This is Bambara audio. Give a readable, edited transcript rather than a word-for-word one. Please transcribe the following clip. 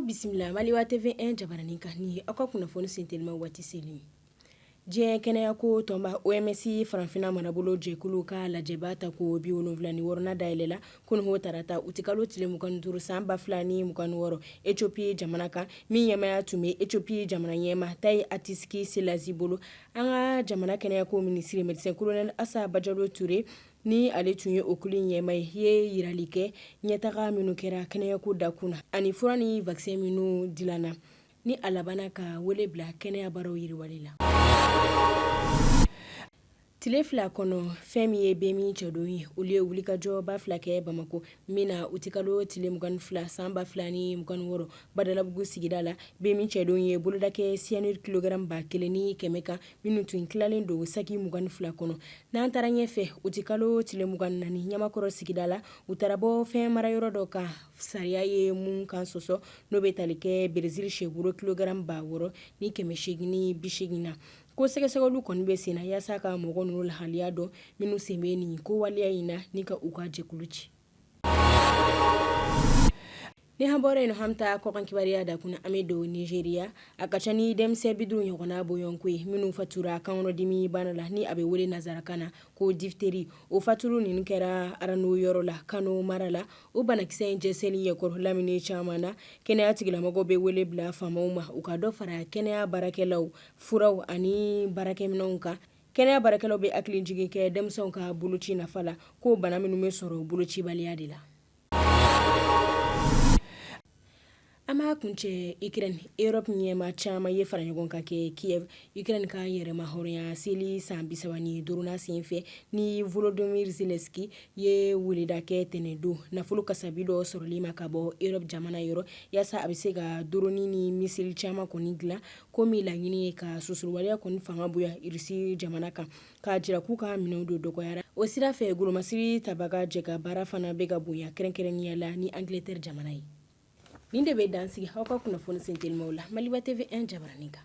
Aw bisimila Maliba TV 1 jabaranin kan. Ni aw ka kunnafoni sentelima waati selen. Diɲɛ kɛnɛyako tɔnba OMS farafinna marabolo jɛkulu ka lajɛba tako 76nan dayɛlɛla kununko tarata utikalo tile 25 san 2026 Ethiopie jamana kan, min ɲɛmaaya tun bɛ Ethiopie jamana ɲɛmaa Taye Atske Selassie bolo. An ka jamana kɛnɛyako minisiri médecin colonel Asa Bajalo Ture, ni ale tun ye o kulu ɲɛmaa ye, ye yirali kɛ ɲɛtaga minnu kɛra kɛnɛyako dakun na ani fura ni vaccin minnu dilanna, ni a labanna ka wele bila kɛnɛya baaraw yiriwali la. Tile 2 kɔnɔ, fɛn min ye BMI cɛdenw ye, olu ye wulikajɔba 2 kɛ Bamakɔ min na utikalo tile 22 san 2026 Badalabugu sigida la. BMI cɛdenw ye boloda kɛ cyanure kilogramme 1100 kan, minnu tun tilalen don saki 22 kɔnɔ. N'an taara ɲɛfɛ, utikalo tile 24 Ɲamakɔrɔ sigida la, u taara bɔ fɛn marayɔrɔ dɔ kan, sariya ye mun kan sɔsɔ, n'o bɛ tali kɛ Brésil sɛworo kilogramme 6880 na. Ko sɛgɛsɛgɛliw kɔni bɛ sen na yaasa ka mɔgɔ ninnu lahaliya dɔn minnu sen bɛ nin ko waleya in na ni ka u ka jɛkulu ci. Ni an bɔra yen, an bɛ taa kɔkan kibaruya dakun na. An bɛ don Nigeria. A ka ca ni denmisɛn 50 ɲɔgɔnna bɔɲɔgɔnko ye minnu fatura kankɔnɔdimi bana la, ni a bɛ wele nansarakan na ko diphtérie. O fatuli ninnu kɛra Arano yɔrɔ la, Kano mara la. O banakisɛ in jɛnsɛnli ɲɛkɔrɔ lamini caman na, kɛnɛya tigilamɔgɔw bɛ wele bila faamaw ma u ka dɔ fara kɛnɛya baarakɛlaw, furaw ani baarakɛminɛnw kan. Kɛnɛya baarakɛlaw bɛ hakili jigin kɛ denmisɛnw ka boloci nafa la, ko bana minnu bɛ sɔrɔ bolocibaliya de la. An b'a kuncɛ Ukraine. Europe ɲɛmaa caman ye fara ɲɔgɔn kan kɛ Kiev, Ukraine ka yɛrɛmahɔrɔnya seli san 35nan senfɛ, ni Volodymyr Zelensky ye weleda kɛ tɛnɛndon nafolo kasabi dɔ sɔrɔli ma ka bɔ Europe jamana yɔrɔ, yaasa a bɛ se ka drone ni missile caman kɔni dilan, ko min laɲini ye ka susuwaleya kɔni fanga bonya Russie jamana kan, k'a jira k'u ka minɛnw don dɔgɔyara. O sira fɛ, golomasiri tabaga jɛ ka baara fana bɛ ka bonya, kɛrɛnkɛrɛnnenya la ni Angleterre jamana ye. Nin de bɛ dan sigi aw ka kunnafoni sentelimaw la Maliba TV 1 jabaranin kan.